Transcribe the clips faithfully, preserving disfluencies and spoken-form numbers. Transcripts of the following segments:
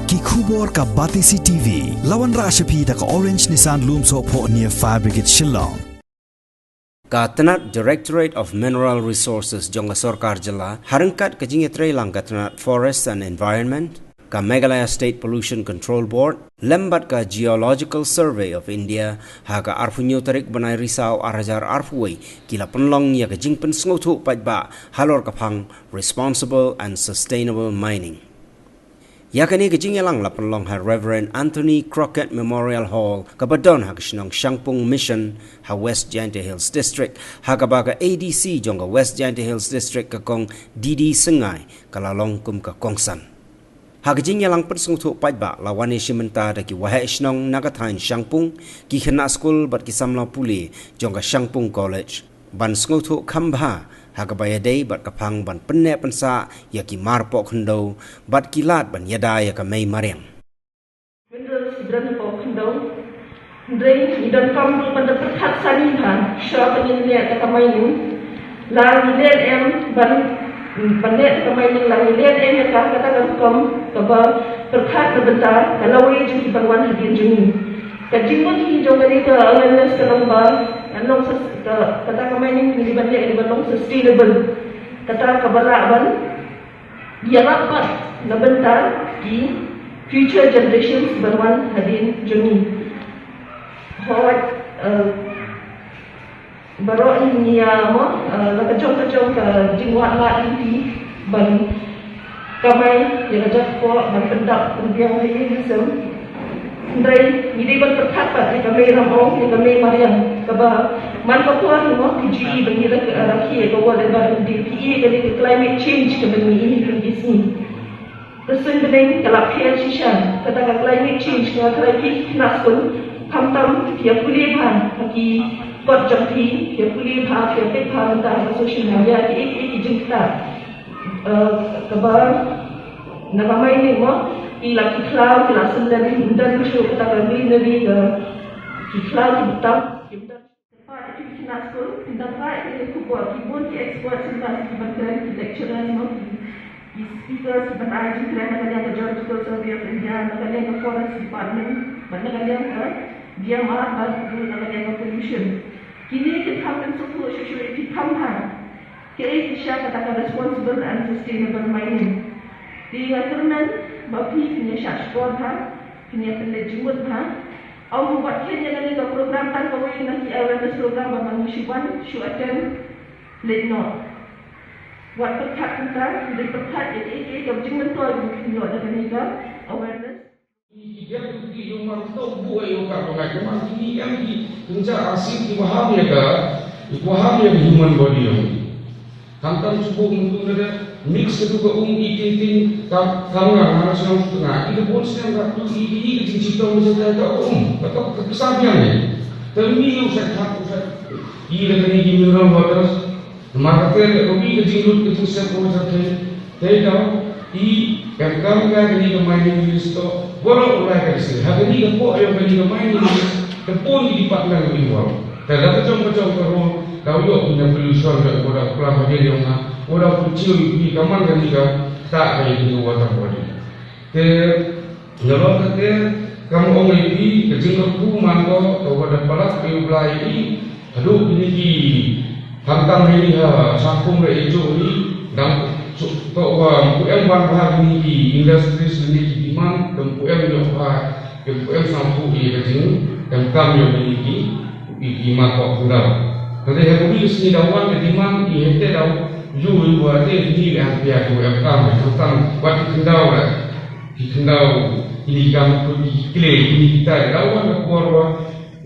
Ki khubor ka Batesi T V. La wanrah sha phi da ka Orange Nissan Lumsohphoh near Fire Brigade Shillong. Ka tnat Directorate of Mineral Resources jong ka sorkar jylla, ha ryngkat ka jingïatreilang ka tnat Forest and Environment, ka Meghalaya State Pollution Control Board, lem bad ka Geological Survey of India, ha ka arphew hynñiew tarik bnai Risaw ar hajar arphew wei, ki la pynlong ïa ka jingpynsngewthuh paidbah halor ka phang Responsible and Sustainable Mining. Ïa kane ka jingïalang la pynlong ha Reverend Anthony Crockett Memorial Hall, kaba don ha ka shnong Shangpung Mission, ha West Jaintia Hills District, ha kaba ka A D C jong ka West Jaintia Hills District, ka Kong D D Syngai, ka la long kum ka kongsan. Ha ka jingïalang pynsngewthuh paidbah, la wan ïashim bynta da ki waheh shnong na ka thaiñ Shangpung, ki khynnah skul bad ki samla pule jong ka Shangpung College, ban sngewthuh kham bha ha kaba ïadei bad ka phang ban pynneh pynsah ïa ki marpoh khyndew bad ki lad ban ïada ïa ka mei mariang. Minerals ki don hapoh khyndew. Hynrei ngi donkam ruh ban da pyrkhat sani bha, shuwa ban ngin leh kata ka mining, la ngi leh em ban, ban leh kata ka mining, la ngi leh em ïa ka, kata ka rukom kaba pyrkhat na bynta ka lawei jong ki ban wan hadien jong ngi. Ka jingmut hi jong kane ka awareness ka long ba ngan long sus-, ka, kata ka mining ngi ban leh ngi ban long sustainable. Kata kaba lah ban ïarap pat na bynta ki future generations ban wan hadien jong ngi. Hooid, eh, baroh ngi ïa mo, eh, la ka jong ka jong ka jingwad lad lynti ban kamai ïa ka jingkyrkhu ban pyndap pynbiang ha ïing ha sem. Hynrei ngi dei ban pyrkhat pat ïa ka mei ram ong, ïa ka mei mariang, kaba man ka por hi mo ki ju ïohi ba ngi la, eh, rakhe ïa ka World Environment Day, ki ïohi ïa kane ka climate change kaba ngi ïohi ha kine ki sngi. Ka suiñ bneng ka la pher shisha, kata ka climate change, nga tharai phi ki khynnah skul, khamtam phi ïa pule bha ha ki kot jong phi, phi ïa pule bha, phi ïa peit bha mynta ha ka social media, kiei kiei ki jingktah. Eh, kaba na ka mining mo, ki la ki khlaw, ki la sendar, ki undang shuh, kata ka greenery, ka ki khlaw, ki btap, ki undang. Pat ki khynnah skul, ki dang rai ki khubor, ki bun ki experts, ki ban, ki ban kren, ki lecturers mo, ki, ki speakers, ki ban ai jingkren na ka liang ka Geological Survey of India, na ka liang ka Forest Department, bad na ka liang ka D M R, bad na ka liang ka pollution. Kine ki kham pynsngewthuh shuh shuh ïa phi kham bha. Kaei ka shisha kata ka responsible and sustainable mining. Te nga kyrmen ba phi phin ïa shah shkor bha, phin ïa pynleit jingmut bha. Ym wat khein ïa kane ka program tang kawei na ki awareness program ba ma ngi shu wan shu attend leit noh. Wat pyrkhat kumta, dei pyrkhat ïa kiei kiei ka jingmyntoi ba phin ïoh na kane ka awareness. Ki dep ki ïoh mar to buh ïoh ka ko ngai ko mar ki em ki kynja arsien ki waham ïa ka, ki waham ïa ka human body ïoh. Khamtam shu buh mynta da mix ka tu ka um i ting ting ka ka nga nga sngam tu nga i ka bun snem ka tu i i ka jingchitom jong ka ka um ka to ka pisa biang ni. Te mi ïoh sa thap u sa i da ka ni ki mineral waters. Namar kata ka ubi ka jinglut ka jingsep ka wajar te, te daw i em kam ka kani ka mining list to, waroh u lai ka disi. Ha kani ka poh ïa kani ka mining list, te pun ki department involved. Te da ka jong ka jong ka role, daw ïoh ina pollution ka, waroh u klam ha ïong nga, waroh u chiu ïa ka man kani ka, ta ka ïa kani ka water body. Te nalor kata, kam ong ïa phi, ka jingkyrkhu man ko, ka wa da palat ïa u Blai ïa i, haduh kine ki, khamtam ïa i ha, Shangpung re ïa jong i, dang, so, to wa, ku em ban bha kine ki, industries kine ki demand, dang ku em ïa bha, dang ku em sangpu ïa ka jing, dang kam ïa kine ki, i, i ma ko khyndaw. Kata ha ku bi sngi daw wan ka demand, i hete daw, yu i wa te kine ki ang pia ku em kam, khamtam, wat ki khyndaw la. Ki khyndaw, kine ki kam kut ki kle, kine kita, daw wan ka por wa,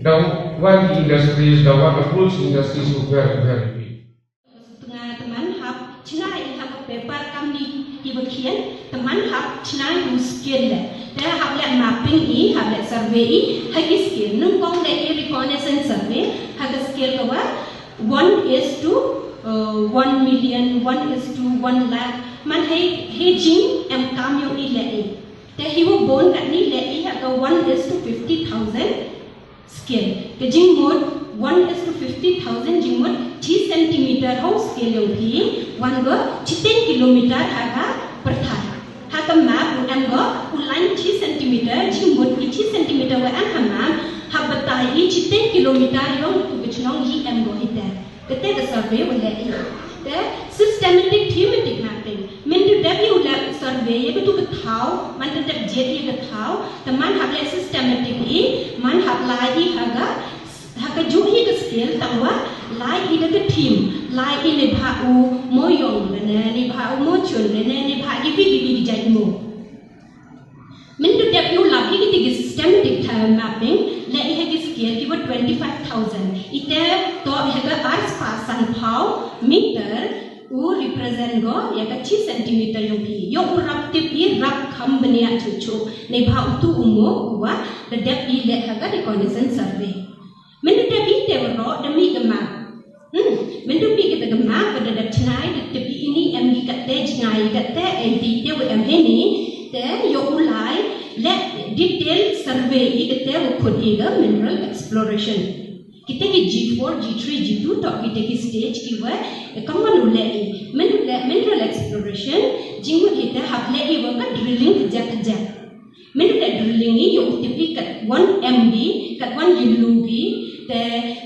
daw wan ki industries, daw wan ka fruits industries, ku pher, ku pher, ku pher. Tnga teman hap, chna i ha ka paper kam ni ki ba khian, teman hap, chna i u skill le. Te hap le mapping i, hap le survey i, ha ki skill. Nung kong le i reconnaissance survey, ha ka skill ka wa, one is to, uh, one million, one is to one lakh. Man hei, hei jing em kam yong i le i. Te hi wa bon kat ni le i ha ka one is to fifty thousand scale. Ka jingmut one is to fifty thousand jingmut chi centimeter ho scale yong phi, wan ga chi ten kilometer ha ka pyrthai. Ha ka map u em go u lain chi centimeter, jingmut i chi centimeter wa em ha map, ha batai i chi ten kilometer yong u ka chnong i em go hi te. Kate ka survey wa leh i. Te systematic thematic mapping. Mynta dep i u leh survey ya ka tu ka thaw, man ta dep jet ya ka thaw, te man hap leh systematic i, man hap lai i ha ka ha ka juh hi ka scale tang wa lai i da ka theme, lai i ne bha u mo yong ne ne ne bha u mo chun ne ne ne bha ki pi ki pi ki jai mo. Mynta dep i u lap i ki ti ki systematic time mapping, leh i ha ki scale ki wa twenty five thousand. I te to ha ka ar spah san phaw meter u represent go ya ka chi centimeter yong phi. Yo u rap tip i rap kham bniah chuchu. Ne bha u tu u mo u wa da dep i leh ha ka reconnaissance survey. Mynta dep i te wa ro da mi ka map. Hmm, mynta pi ka te ka map wa da dep chnai da tip i ini em ki kate chnai kate ei ti te wa em heni te yo u lai leh detail survey i kate wa khut i ka mineral exploration. Kita ki G four, G three, G two to kita ki stage ki wa e kam man u leh i. Mynta leh mineral exploration jingmut i te hap leh i wa ka drilling kajak kajak. Mynta drilling i yo u tip i kat wan M B, kat wan yulu bi, te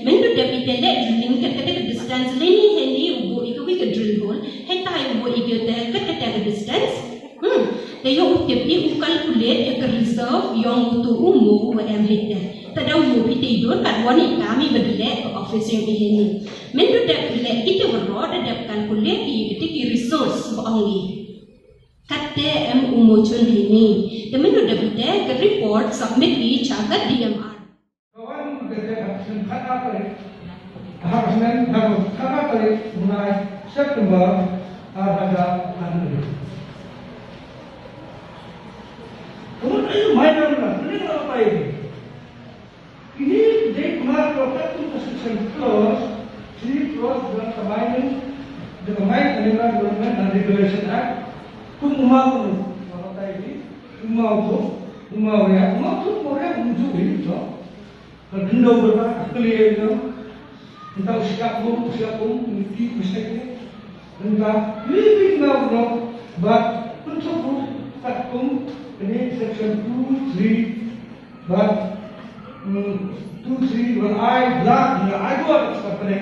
mynta dep i te leh drilling kat kate ka distance leni heni u bo i ka wi ka drill hole, heta i u bo i ka te kat kate ka distance. Hmm. Te yo u tip i u calculate ya ka reserve yong u tu u mo u wa em hete. Te da u mo i te i don kat wan i kam i ba de leh ka office yong i heni. Mynta dep i leh i te wa ro da dep calculate i kate ki resource ba ong i. Kate em u mo chun hini. Te mynta dep i te ka report submit i cha ka D M R. Kawan ka te action khat apa. Hak semen hak khat apa mulai September ar hajar anwei. Kawan ayu mai na na ni apa ini. Ini dei kmar ko kat tu ka section clause, three clause da ka mining, da ka Mine and Mineral Development and Regulation Act, kum uma kum, ma batai ini, uma kum, uma ya, uma kum, uma ya, um ju ini, no? Ka dendau berta, ka clear, no? Entah usiap kum, usiap kum, mesti, mesti, entah, ini, ini, no, no, but, untuk kum, kat kum, ini section two, three, But, mm, two, three, well, I, blood, you know, I got it, but, but,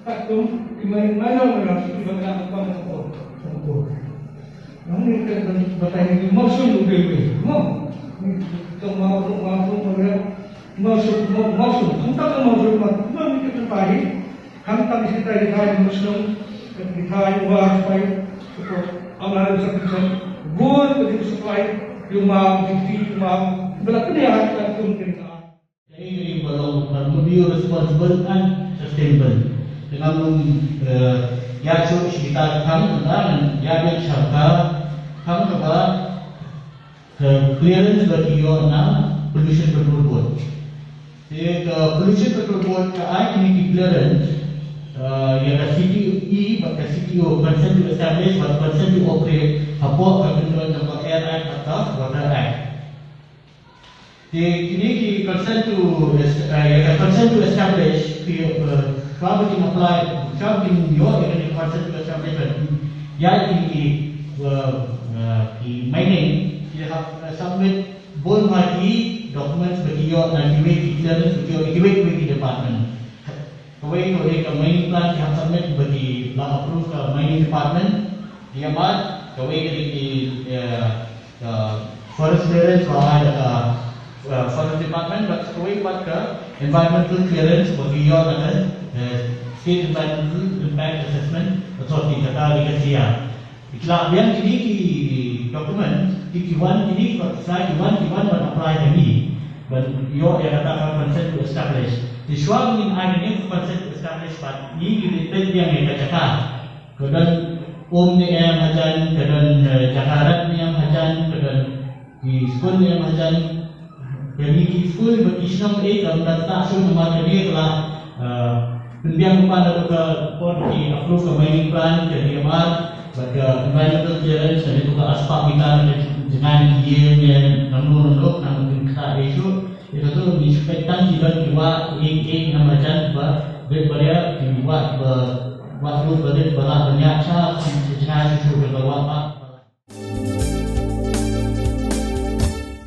but, um, you may, may not know, you know, but, but, but, but, but, but, Nang ni kan batai ni maksud lu dei wei. Mo. Ni tong mau, tong mau, tong mau, maksud, mau, maksud. Tong tak maksud, mak. Mo ni kan batai. Kan tak isi tai, tai maksud. Kan tai, wah, tai. Ko, amar sa kan. Gon, kan supply. Yung mau, yung mau. Belak ni, ah, kan tum, kan. Ka ri ka ri ba long ba mut ïoh responsible and sustainable. Te ngam kum, eh, ïa shu shi kita ka thang ka ngan ïa biang sha ka thang kaba ka clearance ba ki ïoh na pollution control board. Te ka pollution control board ka ai kine ki clearance, eh, ïa ka C T E bad ka C T O, consent to establish bad consent to operate, hapoh ka kyndon jong ka Air Act bad ka Water Act. Te kine ki consent to est-, eh, ïa ka consent to establish ki, eh, ka ba kin apply, ka ba kin ïoh ïa kane ka consent to establish. Ïa ki, ki, eh, eh, ki mining ki hap, eh, submit bun ma ki documents ba ki ïoh na kiwei ki clearance ba ki ïoh na kiwei kiwei ki department. Kawei, kawei ka mining plan ki hap submit ba ki la approve ka mining department. Ïa bad kawei ka dei ki, eh, ka forest clearance ba ai da ka, eh, forest department, bad kawei pat ka environmental clearance ba ki ïoh da ka, eh, State Environmental Impact Assessment Authority, kata dei ka S I A. Ki la biang kine ki document, ki, ki wan kine ki wan, ki wan, ki wan ban apply ha ngi ban ïoh ïa kata ka consent to establish. Te shuwa ba ngin ai kane ka consent to establish pat, ngi ngi dei peit biang ïa ka jaka. Ka don um ne em hajan, ka don, eh, jaka rat ne em hajan, ka don ki skul ne em hajan. Ka ngi ki skul bad ki shnong eh ka ym da tah shuh namar kane ka la, eh, pynbiang kumba naduh ka por ki approve ka mining plan, ka D M R bad ka environmental clearance, ka dei tu ka arspah mita na ka jngai ki ïing ne nangno nangno, nangno kin ktah eh shuh. Ïa katu ngi expect tang ki don ki wah ïing ïing ne em hajan ba rit ba ria, ki wah ba, wah ruh ba rit ba lah ban ïaid sha ki jngai shuh shuh, ka wah ba